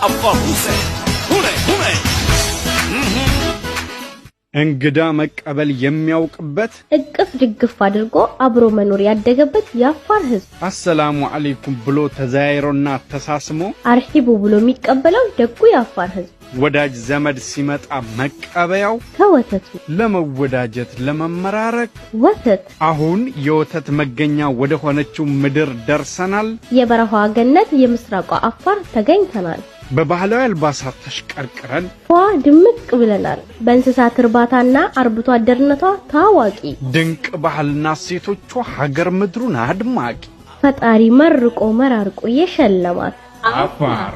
Afar Hussein. Hune, hune. እንግዳ መቀበል የሚያውቅበት፣ እቅፍ ድግፍ አድርጎ አብሮ መኖር ያደገበት የአፋር ህዝብ፣ አሰላሙ አለይኩም ብሎ ተዘያይሮና ተሳስሞ አርሂቡ ብሎ የሚቀበለው ደጉ የአፋር ህዝብ፣ ወዳጅ ዘመድ ሲመጣ መቀበያው ከወተቱ ለመወዳጀት ለመመራረቅ ወተት። አሁን የወተት መገኛ ወደ ሆነችው ምድር ደርሰናል። የበረሃዋ ገነት የምስራቋ አፋር ተገኝተናል። በባህላዊ አልባሳት ተሽቀርቅረን ፏ ድምቅ ብለናል። በእንስሳት እርባታና አርብቶ አደርነቷ ታዋቂ፣ ድንቅ ባህልና እሴቶቿ ሀገር ምድሩን አድማቂ ፈጣሪ መርቆ መራርቆ የሸለማት አፋር።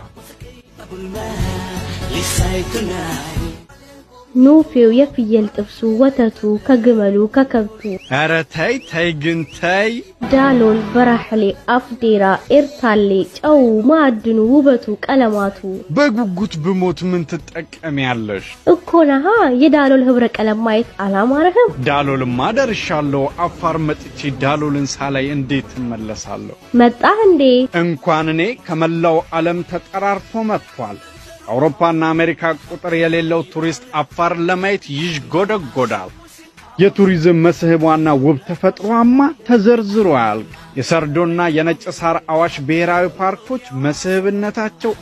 ኑፌው፣ የፍየል ጥብሱ፣ ወተቱ ከግመሉ ከከብቱ፣ ኧረ ተይ ተይ ግን ተይ። ዳሎል፣ በራሕሌ፣ አፍዴራ፣ ኤርታሌ፣ ጨው፣ ማዕድኑ፣ ውበቱ፣ ቀለማቱ። በጉጉት ብሞት ምን ትጠቀሚያለሽ? እኮ ነሃ፣ የዳሎል ህብረ ቀለም ማየት አላማረህም? ዳሎልማ ደርሻለሁ። አፋር መጥቼ ዳሎልን ሳላይ እንዴት እመለሳለሁ? መጣህ እንዴ? እንኳን እኔ ከመላው ዓለም ተጠራርቶ መጥቷል። አውሮፓና አሜሪካ ቁጥር የሌለው ቱሪስት አፋርን ለማየት ይዥጎደጎዳል። የቱሪዝም መስህቧና ውብ ተፈጥሯማ ተዘርዝሮ አያልቅ። የሰርዶና የነጭ ሳር አዋሽ ብሔራዊ ፓርኮች መስህብነታቸው